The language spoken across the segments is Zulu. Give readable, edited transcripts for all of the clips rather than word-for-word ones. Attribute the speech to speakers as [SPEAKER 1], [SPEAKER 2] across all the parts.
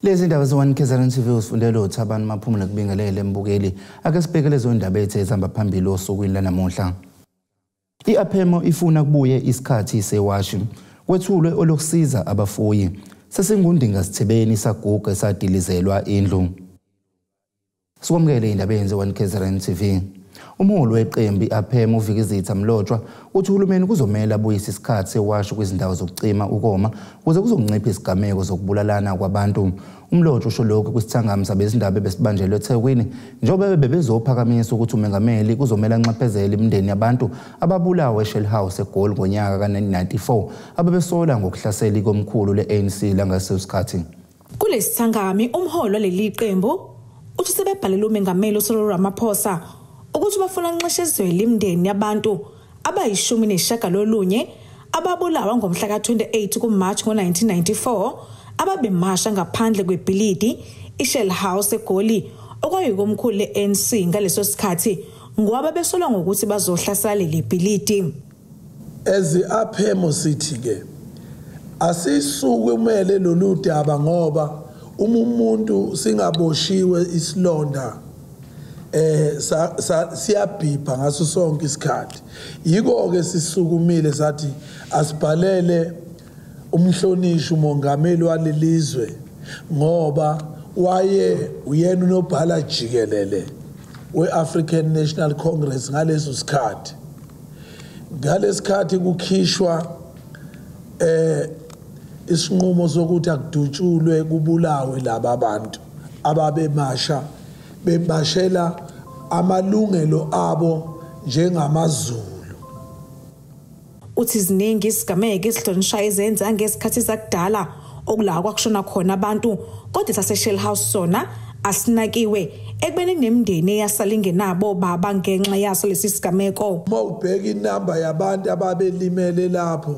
[SPEAKER 1] Lezi ndaba ze-1 KZN TV usifundela uThabani Maphumulo kubingelele embukeli. Ake sibheke lezo ndaba ethu ezihamba phambili osukwini lanamuhla. I-APEMO ifuna kubuye isikhathi sewashi. Kwethulwe olokusiza abafuyi. Sesingundinga sithebeni saguga esadilizelwa indlu. Sikwamukele indaba ze-1 KZN TV. Umholi weqembu i-APEMO uVikizitha Mlotshwa uthi uhulumeni kuzomela abuyise isikhathi sewashi kwizindawo zokucima ukoma ukuze kuzokuncipha izigameko zokubulalana kwabantu. UMlotshwa usho lokhu kwisithangami sabezindaba ebesibanjelwe eThekwini njengoba bebezophakamisa ukuthi umengameli kuzomela anxephezele imindeni yabantu ababulawa eShell House eGoli ngonyaka ka-1994 ababesola ngokuhlasela ikomkhulu le-ANC langaleso sikhathi.
[SPEAKER 2] Kulesithangami umholi waleli qembu uthi sebebhalele umengameli uCyril Ramaphosa ukuthi bafuna nxeshezwe imindeni yabantu abayi-19 ababulawa ngomhla ka-28 kuMarch ngo-1994 ababemasha ngaphandle kwebhilidi iShell House eGoli okwayikomkhulu le-ANC ngaleso sikhathi ngoba besolwa ngokuthi bazohlasela leli bhilidi.
[SPEAKER 3] As i-APEMO sithi ke asisukumele lolu daba ngoba uma umuntu singaboshiwe isilonda siyabhibha ngaso sonke isikhathi. Yiko ke sisukumile sathi asibhalele umhlonishwa umongameli walelizwe ngoba waye uyena unobhala jikelele we-African National Congress ngaleso sikhathi. Ngalesikhathi kukhishwa isinqumo sokuthi akudutshulwe kubulawe laba bantu ababemasha bebashela amalungelo abo njengamaZulu.
[SPEAKER 2] Uthi ziningi isigameko esihlonishwa ezenza ngesikhathi sakudala okula kwakushona khona abantu kodwa sase Shell House sona asinakiwe ekubeni nemindeni eyasala ingenabo baba ngenxa yaso lesi sigameko.
[SPEAKER 3] Uma ubheka inamba yabantu ababelimele lapho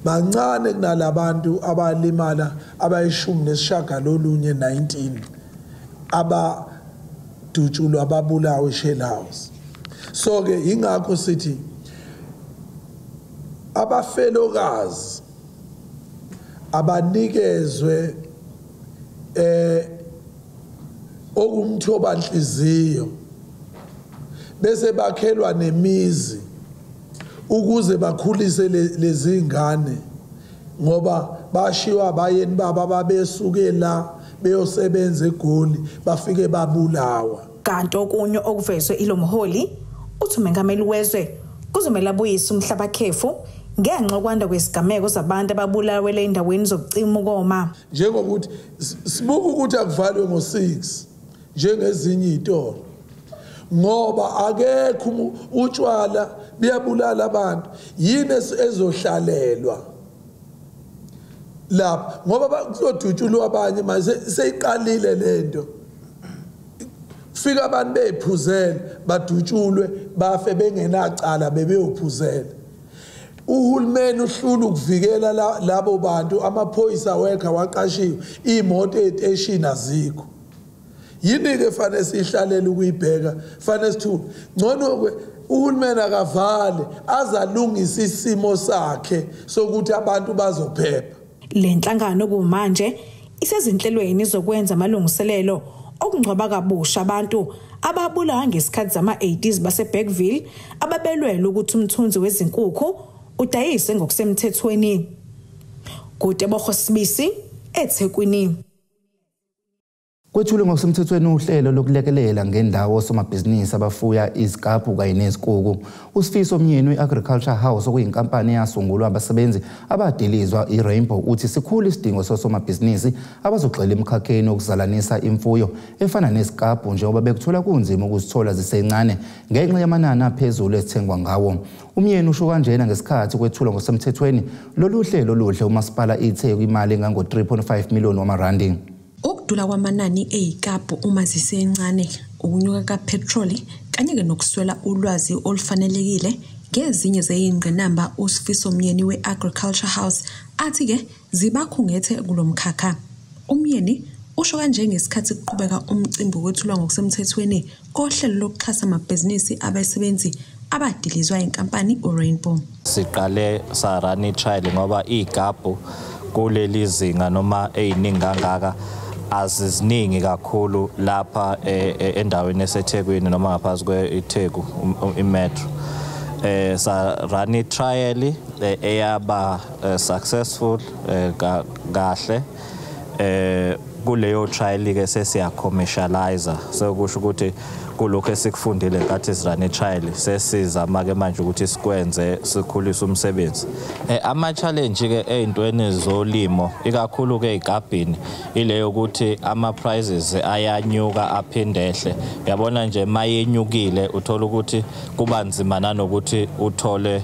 [SPEAKER 3] bancane kunalabantu abalimala abayi-19 19 abadutshulwa ababulawa eShell House. So ke ingakho sithi abafelokazi abanikezwe okumthoba inhliziyo bese bakhelwa nemizi ukuze bakhulise lezi ngane ngoba bashiwa abayeni baba babesuke la beyosebenza eGoli bafike babulawa.
[SPEAKER 2] Kanti okunye okuvezwe ilomholi uthi umengameli wezwe kuzomela abuyise umhlabakhefu ngenxa yokwanda kwesigameko zabantu ababulawele endaweni zokucima ukoma.
[SPEAKER 3] Njengokuthi sibuka ukuthi akuvalwe ngo-6 njengezinye izitolo ngoba akekho utshwala biyabulala abantu. Yini ezohlalelwa lapha ngoba kuzodutshulwa abanye manje seyiqalile lento. Fika abantu beyiphuzela badutshulwe bafe bengenacala bebeyophuzela. Uhulumeni uhlula ukuvikela labo bantu, amaphoyisa wekha waqashiwe, imoto eziteshini azikho. Yini ke fanele sihlalele ukuyibheka? Fanele sithule ngcono uhulumeni akavale azalungisa isimo sakhe sokuthi abantu bazophepha.
[SPEAKER 2] Le nhlangano kumanje isezinhlelweni zokwenza amalungiselelo okungcwaba kabusha abantu ababulawa ngesikhathi zama-80s baseBergville ababelwela ukuthi umthunzi wezinkukhu udayise ngokusemthethweni. Kutebogo Sibisi, eThekwini.
[SPEAKER 1] Kwethulwe ngokusemthethweni uhlelo lokulekelela ngendawo osomabhizinisi abafuya izikaphu kanye nezikuku. Usifiso Myeni we-Agriculture House okuyinkampani eyasungulwa abasebenzi abadilizwa i-Rainbow uthi sikhulu isidingo sosomabhizinisi abazogxila emkhakheni wokuzalanisa imfuyo efana nezikaphu njengoba bekuthola kunzima ukuzithola zisencane ngenxa yamanani aphezulu ezithengwa ngawo. Umyeni usho kanjena ngesikhathi kwethulwa ngokusemthethweni lolu hlelo oluhle umasipala iTheku imali engango-3.5 million wamarandi.
[SPEAKER 4] Ukudula kwamanani eyikapu uma zisencane, ukunyuka kapetroli kanye nokuswela ulwazi olufanelekile ngezinye zeyingqinamba uSifiso Myeni we-Agriculture House athi-ke zibakhungethe kulomkhakha. Umyeni usho kanje ngesikhathi kuqhubeka umcimbi wokwethulwa ngokusemthethweni kohlelo lokuxhasa amabhizinisi abasebenzi abadilizwa inkampani uRainbow.
[SPEAKER 5] Siqale sarani trial ngoba iy'kabhu kuleli zinga noma ey'ningi kangaka aziziningi kakhulu lapha endaweni eseThekwini noma ngaphansi kweTheku imetro. Sa run trial eyaba successful kahle. Kuleyo trial ke sesiya commercialize, sekusho ukuthi kulokho esikufundile nkathi sirun trial sesizama ke manje ukuthi sikwenze sikhulise umsebenzi. Ama challenge ke ezintweni zolimo ikakhulu ke igabhini ileyo ukuthi ama prices ayanyuka aphinde ehle. Uyabona nje mayenyukile uthola ukuthi kuba nzima nanokuthi uthole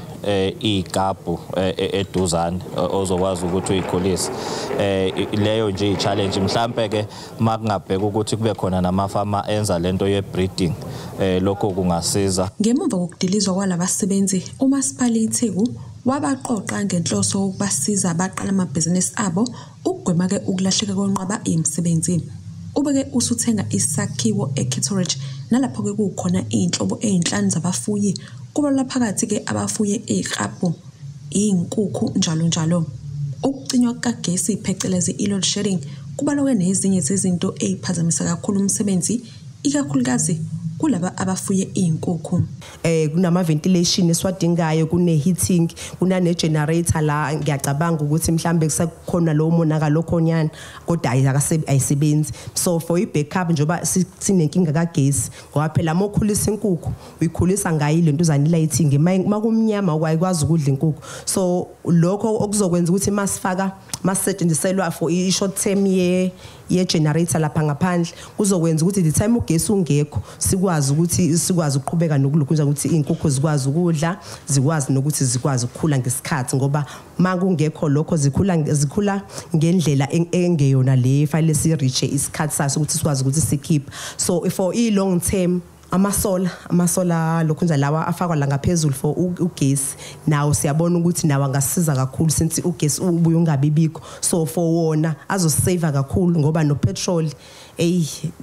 [SPEAKER 5] igabhu eduzane ozokwazi ukuthi uyikhulise. Leyo nje i-challenge. Mhlambe ke makungabheka ukuthi kube khona namafama enza lento ye-breeding, lokho kungasiza.
[SPEAKER 4] Ngemuva kokudilizwa kwalabasebenzi, uMasipala iTheku wabaqoqa ngenhloso yokubasiza baqala amabhizinisi abo ukugwema ke ukulahleka kwenqwaba yemisebenzi. Ubeke usuthenga isakhiwo eKetteridge nalapho ke kukhona iy'nhlobo ey'nhlanu zabafuyi, kubalwa phakathi ke abafuye iziklabhu, iy'nkukhu njalo njalo. Ukucinywa kukagesi phecelezi i-load shedding kubalwa ke nezinye zezinto ey'phazamisa kakhulu umsebenzi, ikakhulukazi kulaba abafuye izinkukhu.
[SPEAKER 6] Kunama ventilation esiwadingayo, kune heating, kunane generator la. Ngiyacabanga ukuthi mhlambe kusekhona lo monakalo khonyana kodwa ayisebenzi. So for i-backup njengoba sinenkinga kagesi, ngoba phela mokhulisa inkukhu uyikhulisa ngayo lento uzani lighting, makumnyama ayikwazi ukudla inkukhu. So lokho okuzokwenza ukuthi masifaka masetshenziselwa for i-short term ye generator lapha ngaphandle, kuzokwenza ukuthi the time ugesi ungekho sikwazi ukuthi sikwazi ukuqhubeka nokulokhuza ukuthi izinkukhu zikwazi ukudla, zikwazi nokuthi zikwazi ukukhula ngesikhathi, ngoba makungekho lokho zikhula ngendlela engeyona le fanele si reach isikhathi saso ukuthi sikwazi ukuthi sikhiphe. So for i long term amasola lokhu nje lawa afakwa la ngaphezulu for ugesi, nawo siyabona ukuthi nawo angasiza kakhulu since ugesi ubuye ungabibikho. So for wona azosave kakhulu ngoba no petrol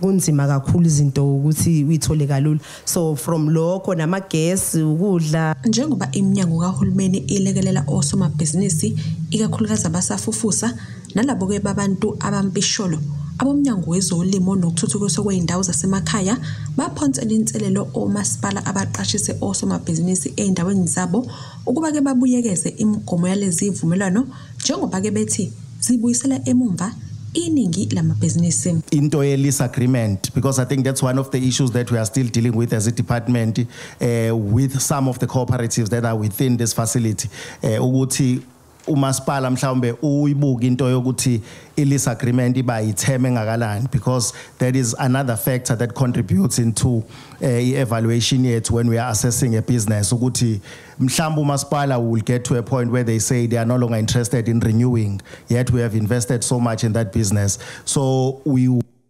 [SPEAKER 6] kunzima kakhulu izinto ukuthi uyithole kalula. So from lokho namagesi ukudla.
[SPEAKER 4] Njengoba iminyango kahulumeni ilekelela osomabhizinisi ikakhulukazi abasafufusa nalabo ke babantu abampisholo, abomnyango wezolimo nokuthuthukiswa kwey'ndawo zasemakhaya baphonsela inselelo omasipala abaqashise osomabhizinisi ey'ndaweni zabo ukuba-ke babuyekeze imigomo yalezi zivumelwano, njengoba-ke bethi zibuyisela emumva iningi lamabhizinisi.
[SPEAKER 7] Into ye-lease agreement, because I think that's one of the issues that we are still dealing with as a department with some of the cooperatives that are within this facility. Ukuthi umasipala mhlawumbe uyibuka into yokuthi i-lease agreement iba yitheme engakalani, because that is another factor that contributes into i-evaluation yethu when we are assessing a business, ukuthi mhlawumbe umasipala will get to a point where they say they are no longer interested in renewing, yet we have invested so much in that business. So we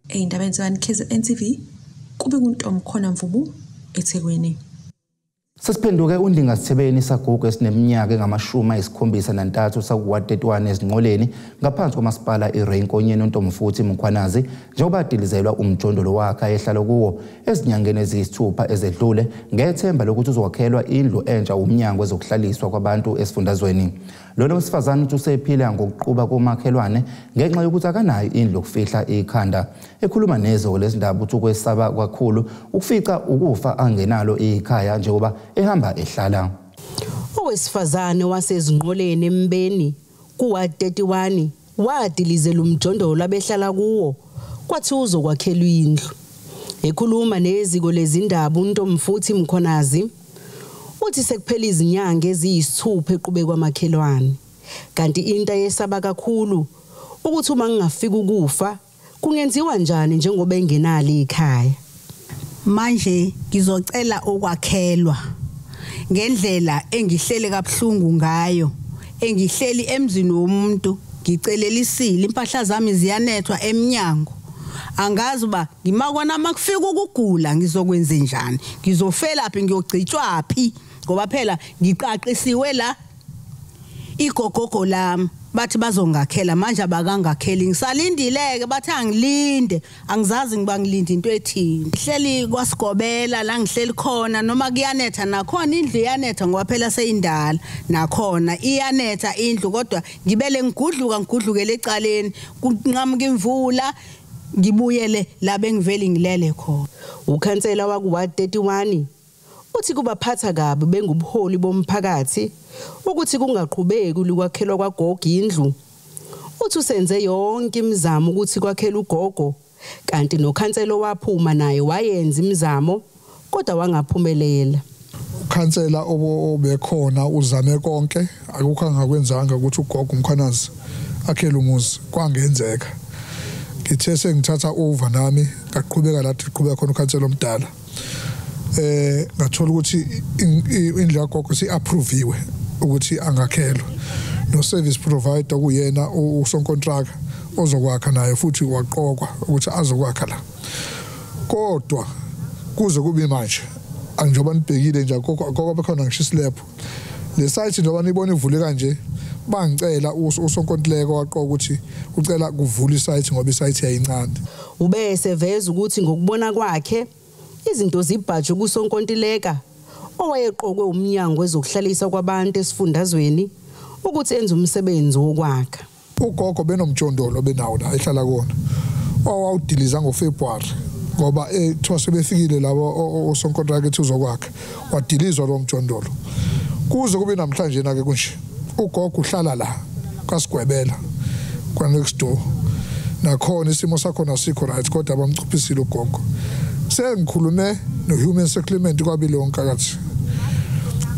[SPEAKER 4] Ey'ndabeni zika-KZN TV kube kuNtomkhona Mvubu eThekwini.
[SPEAKER 1] Sesiphenduke uNdingasithebeni isagugu esineminyaka engama-73 saku-131 eZingqoleni ngaphansi kwamasipala iRay Nkonyeni uNtomfuthi Mkhwanazi, njengoba adilizelwa umjondolo wakhe ayehlala kuwo ezinyangeni eziyisithupha ezedlule ngethemba lokuthi uzokwakhelwa indlu entsha umnyango wezokuhlaliswa kwabantu esifundazweni. Lona wesifazane uthi usephila ngokuquba komakhelwane ngenxa yokuthi akanayo indlu yokufihla ikhanda. Ekhuluma nezwe lezindaba uthi ukwesaba kakhulu ukufica ukufa angenalo ikhaya njengoba ehamba ehlala.
[SPEAKER 8] Owesifazane waseZingqoleni eMbeni kuwa-31 wadilizela umjondolo abehlala kuwo kwathi uzokwakhelwa indlu. Ekhuluma neziko lezindaba uNtomfuthi Mkhwanazi uthi sekuphela izinyanga eziyisithupha eqhubeka kwamakhelwane, kanti into ayesaba kakhulu ukuthi uma ngingafika ukufa kungenziwa njani njengoba engenalo ikhaya.
[SPEAKER 9] Manje ngizocela ukwakhelwa ngendlela engihlele kabuhlungu ngayo, engihleli emzini womuntu, ngicelelisile impahla zami ziyanethwa eminyango. Angazi uba ngimakona makufika ukugula ngizokwenza njani, ngizofela phi, ngiyogcitshwa phi, ngoba phela ngiqaqisiwe la igogogo lami bathi bazongakhela, manje abakangakheli, ngisalindileke bathi angilinde, angizazi ngiba ngilinde into ethini. Ngihleli kwaSigobela la ngihleli khona, noma kuyanetha nakhona indlu iyanetha ngoba phela seyindala, nakhona iyanetha indlu, kodwa ngibele ngigudluka ngigudlukele ecaleni, kunqamuka imvula Ngibuyele la bengivele ngilele khona.
[SPEAKER 8] Ukhansela waku-Ward 31 uthi kubaphatha kabi bengubuholi bomphakathi ukuthi kungaqhubeki ukwakhelwa kwagogo indlu. Uthi usenze yonke imizamo ukuthi kwakhele ugogo, kanti nokhansela waphuma naye wayenza imizamo kodwa wangaphumelela.
[SPEAKER 10] Ukhansela obekhona uzame konke, akukho angakwenzanga ukuthi ugogo uMkhwanazi akhele umuzi, kwangenzeka. Ngithe sengithatha over nami ngaqhubeka la qhubeka khona ukhansela omdala. Ngathola ukuthi indlu kagogo si-approviwe ukuthi angakhelwa, no service provider kuyena usonkontraka ozokwakha naye futhi waqokwa ukuthi azokwakha la. Kodwa kuze kube manje njengoba nibhekile nje akukho bekhona ngisho islab. Le site njengoba nibona ivule kanje, bangicela usonkontileka waqoka ukuthi ucela kuvula isite ngoba isite yayincane.
[SPEAKER 8] Ube seveza ukuthi ngokubona kwakhe izinto zibhajwe kusonkontileka owayeqokwe umnyango wezokuhlalisa kwabantu esifundazweni ukuthi enze umsebenzi wokwakha.
[SPEAKER 10] Ugogo benomjondolo benawo la ehlala kona, owawudiliza ngoFebruary ngoba ethiwa sebefikile labo osonkontraka ethi uzokwakha, wadilizwa lo mjondolo. Kuze kube namhlanje na ke kunje ugogo uhlala la kaSigwebela kwa next door, nakhona isimo sakhona sikho right, kodwa bamchuphisile ugogo. Sengikhulume no-Human Settlement kwaBilonkathi,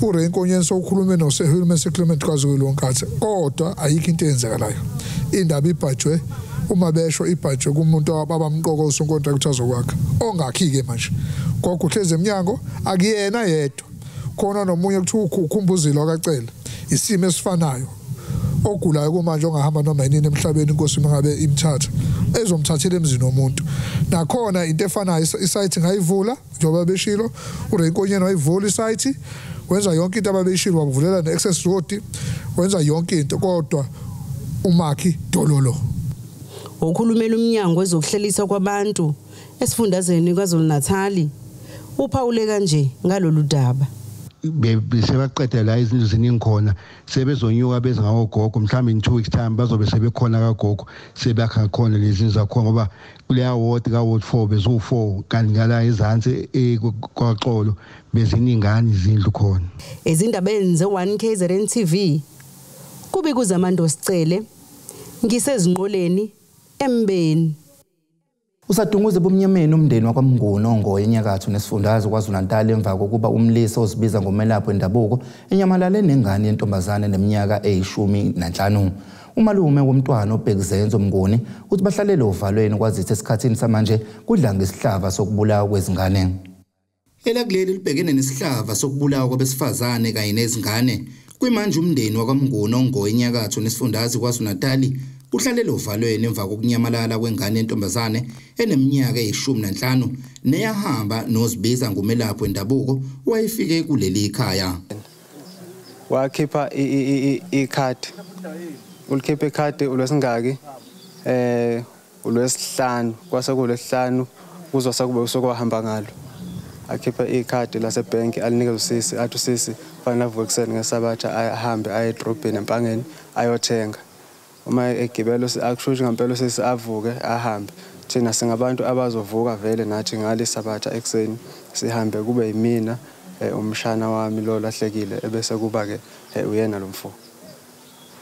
[SPEAKER 10] uRay Nkonyeni sowukhulume no-Human Settlement kwaZulu-Nkathi, kodwa ayikho into eyenzekalayo. Indaba ibhajwe uma besho ibhajwe kumuntu abamqoka usonkontraka ukuthi azokwakha, ongakhi-ke manje. Gogo uhlezi emnyango, akuyena yedwa, khona nomunye kuthiwa ukhumbuzile wakacela isimo esifanayo, ogulayo kumanje ongahamba noma yinini emhlabeni inkosi mangabe imthatha ezomthathela emzini womuntu. Nakhona into efanayo, isite ngayivula njengoba beshilo, uRay Nkonyeni wayivula isite, wenza yonke into ababeshilo, wavulela ne-access road, wenza yonke into, kodwa umakhi dololo.
[SPEAKER 8] Okhulumela umnyango wezokuhlalisa kwabantu esifundazweni KwaZulu-Natal uphawule kanje ngalolu daba.
[SPEAKER 11] Sebaqeda la izindlu ziningi khona, sebezonyuka beze ngawogogo, mhlawumbe in 2 weeks time bazobe sebekhona kagogo, sebakha khona lezi zindlu zakhona, ngoba kuleya ward ka ward 4 bezu4, kanti ngala ezansi kwaXolo beziningane izindlu khona.
[SPEAKER 8] Ezindabeni ze-1 KZN TV kube kuZamando Sicele, ngisezinqoleni eMbeni.
[SPEAKER 1] Usadunguze bomnyameni umndeni wakwaMnguni ongoye enyakatho nesifundazwe KwaZulu-Natal emva kokuba umlisa ozibiza ngomelaphi wendabuko enyamalale nengane yentombazane neminyaka eyi-15. Umalume womntwana uBhekizenzo Mnguni uthi bahlalele ovalweni kwazise esikhathini samanje kudlanga isihlava sokubulawa kwezingane. Elakuleli libhekene nesihlava sokubulawa kwabesifazane kanye nezingane. Kwimanje umndeni wakwaMnguni ongoye enyakatho nesifundazwe KwaZulu-Natal uhlalele ovalweni emva kokunyamalala kwengane yentombazane eneminyaka eyi-15 neyahamba nozibiza ngomelaphi wendabuko wayefike kuleli ikhaya.
[SPEAKER 12] Wakhipha ikhadi, ulikhipha ikhadi ulwesingaki, ulwesihlanu, kwase kulwesihlanu kuzosa kube usokwahamba ngalo. Akhipha ikhadi lasebhenki alinikeze usisi, athi usisi fanele avuke ekuseni ngesabatha ahambe aye edrobheni eMpangeni ayothenga. Uma egibela akusho ukuthi ngempela usisi avuke ahambe. Thina singabantu abazovuka vele nathi ngale sabatha ekuseni sihambe, kube yimina umshana wami lo lahlekile ebese kuba ke uyena lo mfo.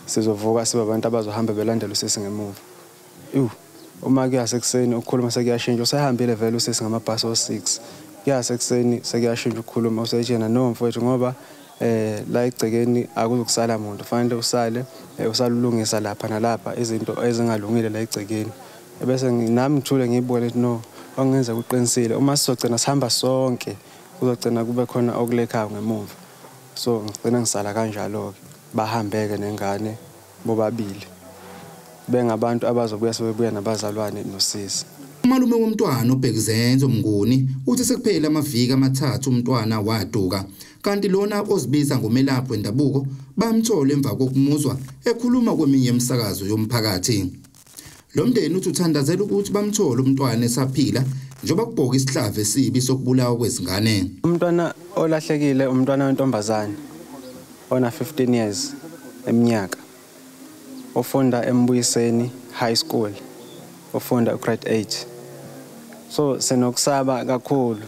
[SPEAKER 12] Sizovuka sibe abantu abazohamba belandela usisi ngemuva. Uma kuyasekuseni ukukhuluma sekuyashintsha, usehambile vele usisi ngamabhasi o6. Kuyasekuseni sekuyashintsha ukukhuluma, useyitshena no mfowethu ngoba la egcekeni akuzokusala muntu, fanele usale usalulungisa lapha nalapha izinto ezingalungile la egcekeni. Ebese nami ngithule ngiyibone ukuthi no, okungenza kuqinisile, uma sizogcina sihamba sonke kuzogcina kube khona okulekhayo ngemuva. So ngigcina ngisala kanjalo-ke, bahambeke nengane bobabili bengabantu abazobuya sebebuya nabazalwane nosisi.
[SPEAKER 1] Umalume womntwana uBhekizenzo Mnguni uthi sekuphele amaviki amathathu umntwana waduka, kanti lona ozibiza ngomelaphi wendabuko bamthola emva kokumuzwa ekhuluma kweminye imisakazo yomphakathi. Lo mndeni uthi uthandazela ukuthi bamthole umntwana esaphila njengoba kubhoka isihlava esibi sokubulawa kwezingane.
[SPEAKER 12] Umntwana olahlekile umntwana wentombazane ona 15 years eminyaka, ofunda eMbuyiseni High School. ufunda ugrade 8. So sinokusaba kakhulu.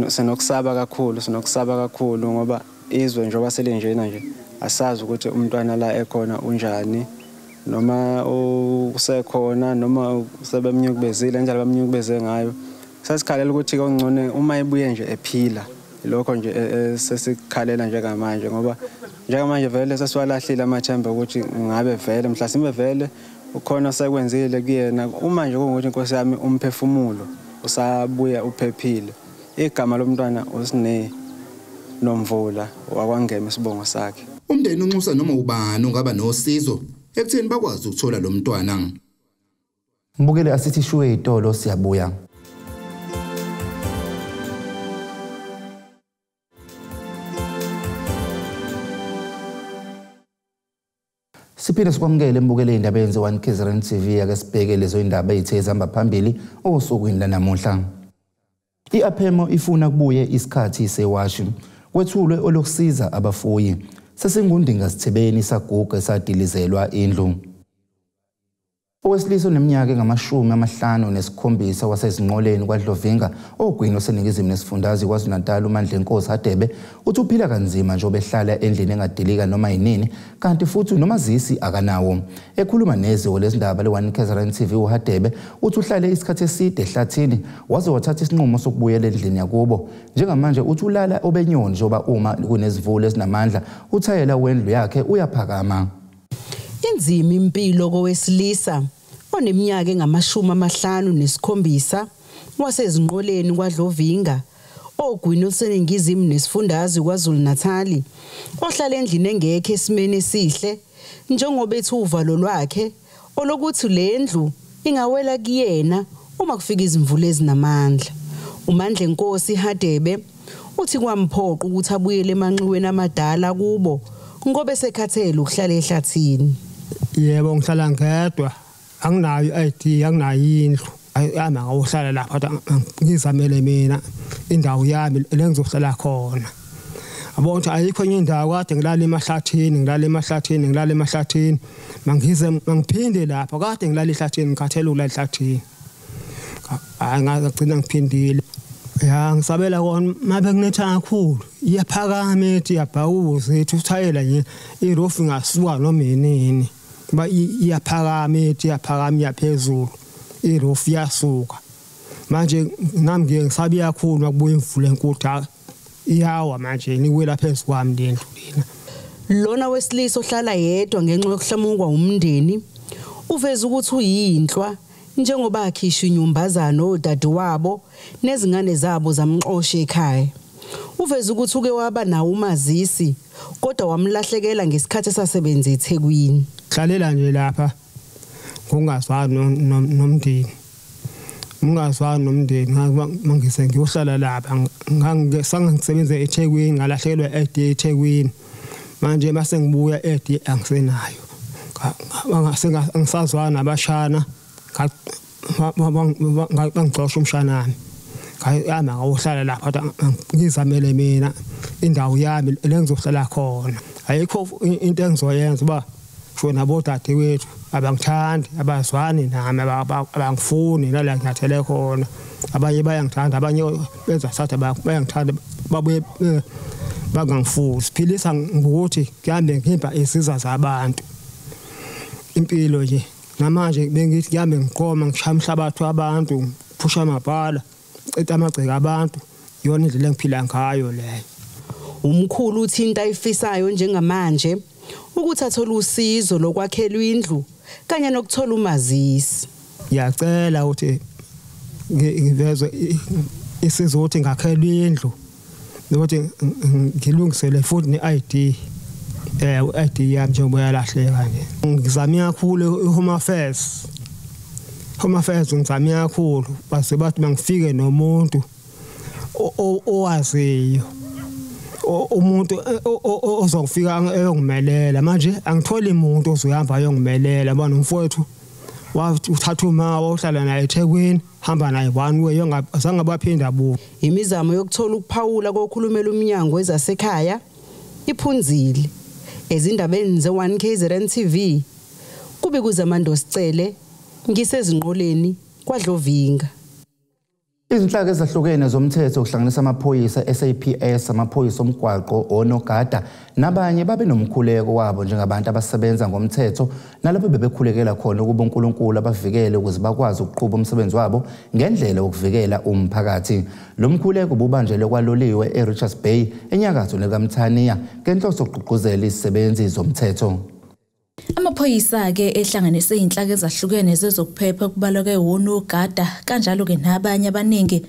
[SPEAKER 12] Sinokusaba kakhulu, sinokusaba kakhulu ngoba izwe njengoba selinjena nje asazi ukuthi umntwana la ekhona unjani, noma usekhona noma sebemnyukubezile njalo bamnyukubeze ngayo. Sasikhalela ukuthi kongcono uma ebuye nje ephila, lokho nje sesikhalela njengamanje, ngoba njengamanje vele sesiwalahlile amathemba ukuthi ngabe vele mhlasimbe vele ukhona sekwenzile kuyena. Uma nje kungukuthi inkosi yami umphefumulo usabuya uphephile, igama lomntwana uSine Nomvula wakwaNgema isibongo sakhe.
[SPEAKER 1] Umndeni unxusa noma ubani ongaba nosizo ekutheni bakwazi ukuthola lo mntwana. Mbukele asithi shuwe itolo, siyabuya. Siphinde sikwamukele mbukele indaba yenze 1 KZN TV. Ake sibheke lezo indaba ezithe zihamba phambili osukwini lanamuhla. I-APEMO ifuna kubuye isikhathi sewashi, kwethulwe olokusiza abafuyi. Sesingundinga sithebeni saguga esadilizelwa indlu. Owesilisa oneminyaka engama-57 waseZinqoleni kwaDlovinga ogwini oseningizimu nesifundazwe KwaZulu-Natal uMandlenkosi Hadebe uthi uphila kanzima njengoba ehlala endlini engadilika noma yinini, kanti futhi nomazisi akanawo. Ekhuluma neziko lezindaba le-1 KZN TV, uHadebe uthi uhlale isikhathi eside ehlathini waze wathatha isinqumo sokubuyela endlini yakubo. Njengamanje uthi ulala obenyoni njengoba uma kunezimvula ezinamandla uthayela wendlu yakhe uyaphakama.
[SPEAKER 8] Inzima impilo kowesilisa oneminyaka engama-57 waseZinqoleni kwaDlovinga ogwini oluseningizimu nesifundazwe KwaZulu-Natal ohlala endlini engekho esimeni esihle, njengoba ethi uvalo lwakhe olokuthi le ndlu ingawela kuyena uma kufika izimvula ezinamandla. UMandlenkosi Hadebe uthi kwamphoqa ukuthi abuyele emanxiweni amadala kubo ngoba esekhathele ukuhlala ehlathini.
[SPEAKER 13] Yebo, ngihlala ngedwa, anginayo i-ID, anginayo indlu. Ayama ngawuhlala lapha ngizamele mina indawo yami le ngizohlala khona. Yabona ukuthi ayikho enye indawo, kade ngilala emahlathini, ngilala emahlathini, ngilala emahlathini. Mangize mangiphinde lapha, kade ngilala ehlathini, ngikhathele ukulala ehlathini. Hayi, ngagcina ngiphindile. Ya, ngisabela kona mabe kunetha kakhulu, iyaphakama ethi iyabhawuza ethi uthayela nje iroof ingasuka noma yinini. Ba iyaphakama ethi iyaphakama iyaphezulu, iroof iyasuka. Manje nami ngiye ngisabe kakhulu makubuya imvula enkulu, iyawa manje niwela phezu kwami le ndlu lena.
[SPEAKER 8] Lona wesilisa ohlala yedwa ngenxa yokuhlamukwa umndeni uveza ukuthi uyinhlwa njengoba akhishwa inyumbazana odadewabo nezingane zabo zamxosha ekhaya. Uveza ukuthi uke waba nawo umazisi kodwa wamlahlekela ngesikhathi esasebenza eThekwini.
[SPEAKER 13] Hlalela nje lapha ngokungazwani nomndeni. Ngingazwani nomndeni, ngangise ngiyohlala lapha, ngangisebenza eThekwini, ngalahlekelwa i-ID eThekwini. Manje mase ngibuya i-ID angisenayo. Angisazwani nabashana, bangixosha umshanami. Ngayama ngawuhlala lapha ngizamele mina indawo yami le ngizohlala khona. Ayikho into engizoyenza uba sho nabodadewethu abangithandi, abazwani nami, abangifuni nala nginyathele khona. Abanye bayangithanda, abanye benza sathi bayangithanda, babuye bangangifuni. Siphilisa ngokuthi ngihambe ngimba iziza zabantu. Impilo nje namanje bengithi ngihambe ngiqoma ngishaya umhlabathi wabantu, ngiphusha amabhala, ngicitha amagceke abantu, iyona indlela engiphila ngayo leyo.
[SPEAKER 8] Umkhulu uthi into ayifisayo njengamanje ukuthi athole usizo lokwakhelwa indlu kanye nokuthola umazisi.
[SPEAKER 13] Ngiyacela ukuthi ngivezwe isizo ukuthi ngakhelwe indlu nokuthi ngilungisele futhi ne-ID. I-ID yami njengoba yalahleka nje. Ngizame kakhulu i-Home Affairs. Home Affairs ngizame kakhulu, base bathi mangifike nomuntu owaziyo, umuntu ozofika eyongimelela. Manje angitholi umuntu ozohamba ayongimelela, ngoba nomfowethu uthatha uma wahlala naye eThekwini, hamba naye one way, azange baphinda abuye.
[SPEAKER 8] Imizamo yokuthola ukuphawula kokhulumela umnyango wezasekhaya iphunzile. Ezindabeni ze-1 KZN TV, kube kuZamando Sicele, Ngisezinqoleni kwaDlovinga.
[SPEAKER 1] Izinhlaka ezahlukene zomthetho kuhlanganisa amaphoyisa, SAPS, amaphoyisa omgwaqo, onogada nabanye babe nomkhuleko wabo njengabantu abasebenza ngomthetho nalapho bebekhulekela khona ukuba uNkulunkulu abavikele ukuze bakwazi ukuqhuba umsebenzi wabo ngendlela yokuvikela umphakathi. Lo mkhuleko ububanjelwe kwaloliwe eRichards Bay enyakatho nekaMthaniya ngenhloso yokugqugquzela izisebenzi zomthetho.
[SPEAKER 14] Amaphoyisa-ke ehlanganise izinhlaka ezahlukene zezokuphepha kubalwa-ke wonogada kanjalo-ke nabanye abaningi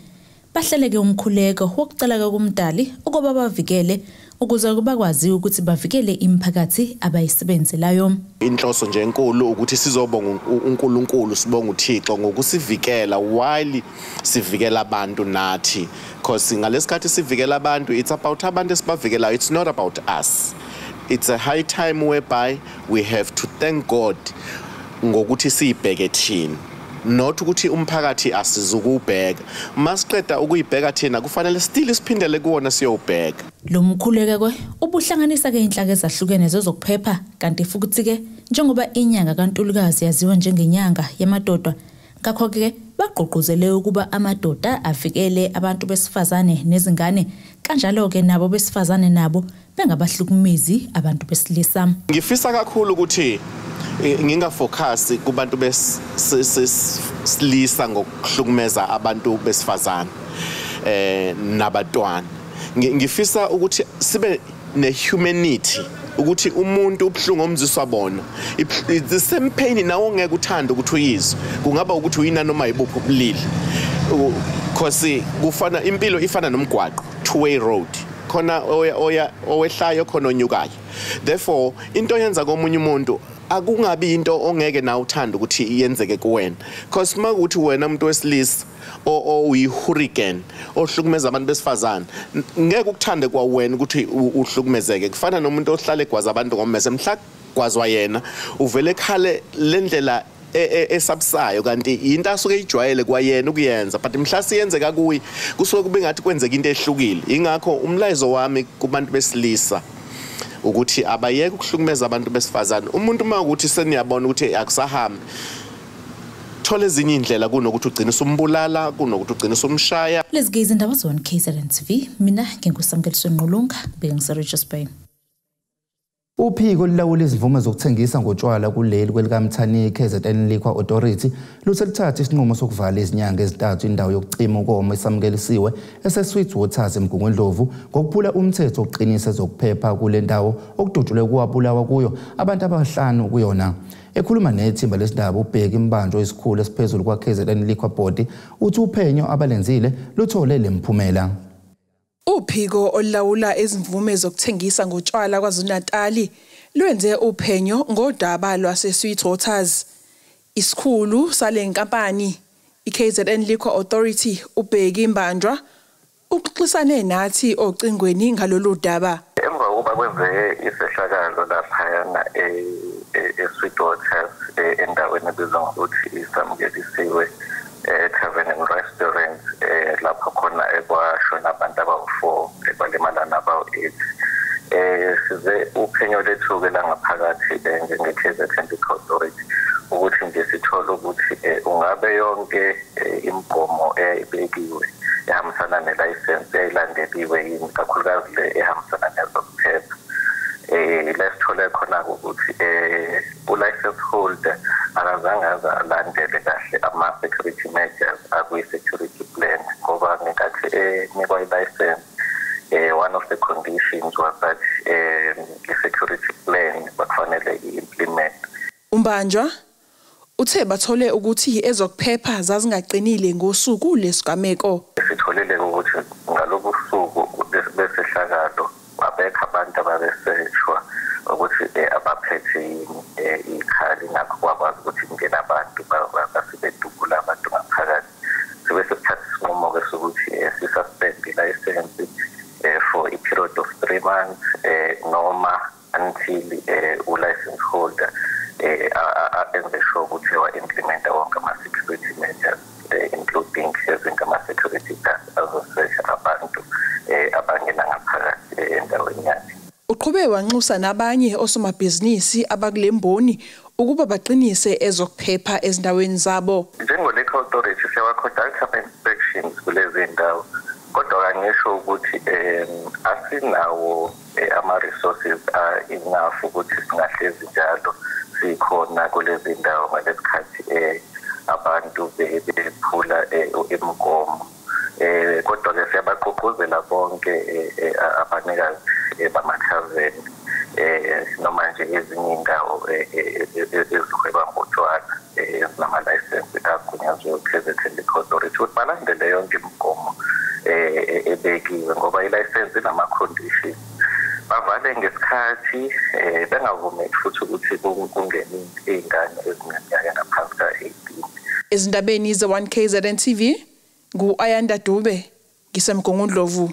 [SPEAKER 14] bahleleke umkhuleko wokucela-ke kumdali ukuba bavikele ukuze bakwazi ukuthi bavikele imiphakathi abayisebenzelayo.
[SPEAKER 15] Inhloso nje enkulu ukuthi sizobonga uNkulunkulu, sibonga uThixo ngokusivikela while sivikela abantu nathi, because ngalesikhathi sivikela abantu, it's about abantu esibavikelayo, it's not about us. It's a high time whereby we have to thank God ngokuthi siyibheke thina, not ukuthi umphakathi asizukubheka. Masiqeda ukuyibheka thina, kufanele still siphindele kuwona siyowubheka.
[SPEAKER 14] Lo mkhuleko ke ubuhlanganisa ke inhlaka ezahlukene zezokuphepha, kanti futhi ke njengoba inyanga kaNtulukazi yaziwa njengenyanga yamadoda, ngakho ke bagqugquzele ukuba amadoda avikele abantu besifazane nezingane, kanjalo ke nabo besifazane nabo bengabahlukumezi abantu besilisa.
[SPEAKER 15] Ngifisa kakhulu ukuthi ngingafocus kubantu besilisa ngokuhlukumeza abantu besifazane nabatwana. Ngifisa ukuthi sibe nehumanity, ukuthi umuntu ubuhlungu omziswa bona, the same pain nawe ongeke uthande ukuthi uyizwe, kungaba ukuthi uyina noma yibuphi ubulili, because kufana impilo ifana nomgwaqo, two way road, khona oya owehlayo khona onyukayo. Therefore into yenza komunye umuntu akungabi into ongeke nawe uthande ukuthi iyenzeke kuwena, because makuthi wena umuntu wesilisa oyi-hurricane ohlukumeza abantu besifazane, ngeke ukuthande kwa wena ukuthi uhlukumezeke. Kufana nomuntu ohlala egwaza abantu ngommese, mhla gwazwa yena uvele ekhale lendlela esabisayo, kanti into asuke ijwayele kwayena ukuyenza, but mhla siyenzeka kuyi kusuke kube ngathi kwenzeka into ehlukile. Ingakho umlayezo wami kubantu besilisa ukuthi abayeke ukuhlukumeza abantu besifazane. Umuntu uma ukuthi seniyabona ukuthi akusahambi, thola ezinye indlela kunokuthi ugcine usumbulala, kunokuthi ugcine usumshaya.
[SPEAKER 14] Lezi izindaba zone KZN TV, mina nginguSamkeliso Nqulunga, bengise Richards Bay.
[SPEAKER 1] Uphiko olulawula izimvume zokuthengisa ngotshwala kuleli kwelikaMthaniya KZN Liquor Authority luthe luthatha isinqumo sokuvala izinyanga ezintathu indawo yokucima ukoma esamukelisiwe eseSweet Waters eMgungundlovu ngokuphula umthetho wokuqinisa ezokuphepha kule ndawo okudutshulwe kuwabulawa kuyo abantu abahlanu kuyona. Ekhuluma nethimba lesindaba uBheki Mbanjwa isikhulu esiphezulu kwa-KZN Liquor Board uthi uphenyo abalenzile luthole lemphumela.
[SPEAKER 16] Uphiko olulawula izimvume zokuthengisa ngotshwala KwaZulu-Natali lwenze uphenyo ngodaba lwase-Sweet Waters. Isikhulu sale nkampani i-KZN Liquor Authority uBheki Mbanjwa uxoxisane nathi ocingweni ngalolu daba.
[SPEAKER 17] Emva kokuba kwenzeke isehlakalo laphayana e-Sweet Waters endaweni ebizwa ngokuthi iSamukelisiwe Tavern and Restaurant, lapho khona ekwashona abantu abawu-4 ekwalimala nabawu-8. Size uphenyo lethu-ke langaphakathi njenge-KZN Liquor Authority ukuthi nje sithole ukuthi ungabe yonke imigomo eyayibekiwe ehambisana nelayisensi yayilandeliwe yini, kakhulukazi le ehambisana nezokuphepha. La sithole khona ukuthi u-license holder akazange aze alandele kahle ama-security measures akwi-security plan, ngoba ngenkathi enikwa i-license one of the conditions was that i-security plan bakufanele i-implement.
[SPEAKER 16] Umbanjwa uthe bathole ukuthi ezokuphepha zazingaqinile ngosuku lesigameko.
[SPEAKER 17] Sitholile ukuthi ngalobu suku besehlakalo abekho abantu ababeseshwa ukuthi abaphethe ikhali, ngakho kwakwazi ukuthi kungena abantu basebedubula abantu ngaphakathi. Sibe sesithatha isinqumo-ke sokuthi sisuspend ilayisensi for a period of 3 months noma until u-license holder enze sure ukuthi wa-implementa wonke ama-security measures, including having ama-security guards azosesha abantu abangena ngaphakathi endaweni yakhe.
[SPEAKER 16] Uqhube wanxusa nabanye osomabhizinisi abakule mboni ukuba baqinise ezokuphepha ezindaweni zabo.
[SPEAKER 17] Njengo-Liquor Authority siyawa-conduct ama-inspections kulezi ndawo, kodwa angisho ukuthi asinawo ama-resources enough ukuthi singahlezi njalo sikhona kulezi ndawo ngalesikhathi abantu bephula imigomo. Kodwa-ke siyabagqugquzela bonke abanikazi bamathaveni noma nje ezinye iy'ndawo ezihweba ngotshwala ezinamalayisensi agunyaziwe u-KZN Liquor Authority ukuthi balandele yonke imigomo ebekiwe, ngoba ilayisensi inama-conditions. Bavale ngesikhathi, bengavumeli futhi ukuthi kungene iy'ngane ezineminyaka engaphansi ka-18.
[SPEAKER 16] Ezindabeni ze-1 KZN TV, ngu-Ayanda Dube, ngiseMgungundlovu.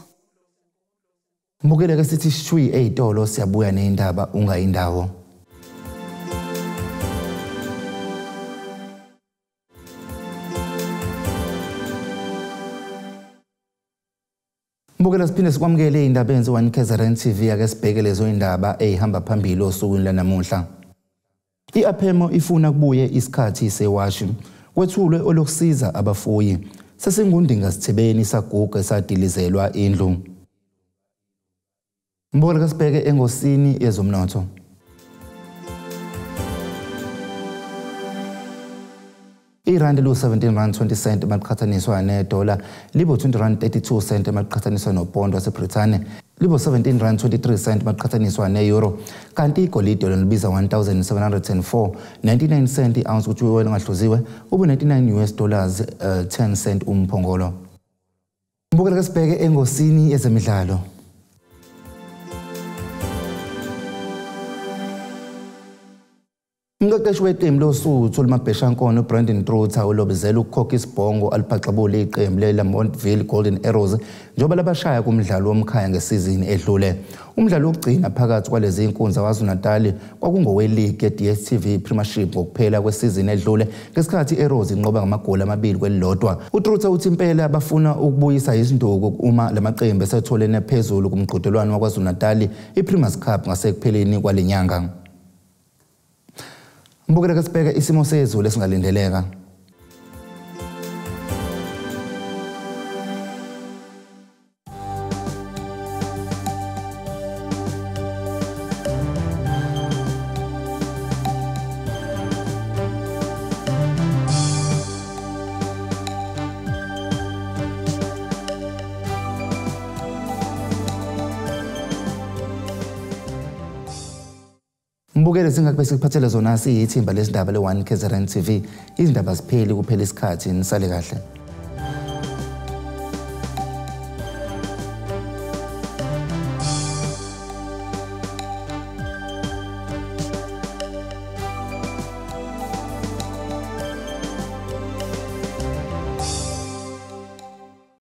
[SPEAKER 1] Mbukele ke sithi shwi ey'tolo, siyabuya ney'ndaba ungayindawo. Mbukela siphinde sikwamukele ey'ndabeni ze-1 KZN TV. Ake sibheke lezo y'ndaba ey'hamba phambili osukwini lanamuhla. I-APEMO ifuna kubuye isikhathi sewashi, kwethulwe olokusiza abafuyi. Sesingundinga sithebeni saguga esadilizelwa indlu. Mbukela sibheke engosini yezomnotho. Irandi lu-17 rand 20 cent maliqhathaniswa nedola, libo 20 rand 32 cent maliqhathaniswa nopondo waseBrithani, libo 17 rand 23 cent maliqhathaniswa ne-euro, kanti igolide lona libiza 1704.99 cent i-ounce, kuthi wena ongahluziwe ube 99 US dollars 10 cent umphongolo. Mbukela sibheke engosini yezemidlalo. Umqeqeshi weqembu loSuthu oluMabheshankona uBrandon Truter ulobezela ukukhokha isibhongo aliphaxabule iqembu leLamontville Golden Arrows njengoba labashaya kumdlalo womkhaya ngesizini edlule. Umdlalo wokugcina phakathi kwalezi inkunzi KwaZulu-Natal kwakungoweligi ye-DStv Premiership ngokuphela kwesizini edlule ngesikhathi i-Arrows inqoba ngamagoli 2-1. UTruter uthi impela bafuna ukubuyisa izinduku uma lamaqembu esetholene phezulu kumqhudelwano waKwaZulu-Natal i-Premier's Cup ngasekupheleni kwale nyanga. Mbukela ke sibheke isimo sezulu esingalindeleka. Mbukele singakube sikuphathele zona siyithimba lezindaba le-1 KZN TV. Izindaba zipheli kuphela isikhathi, nisale kahle.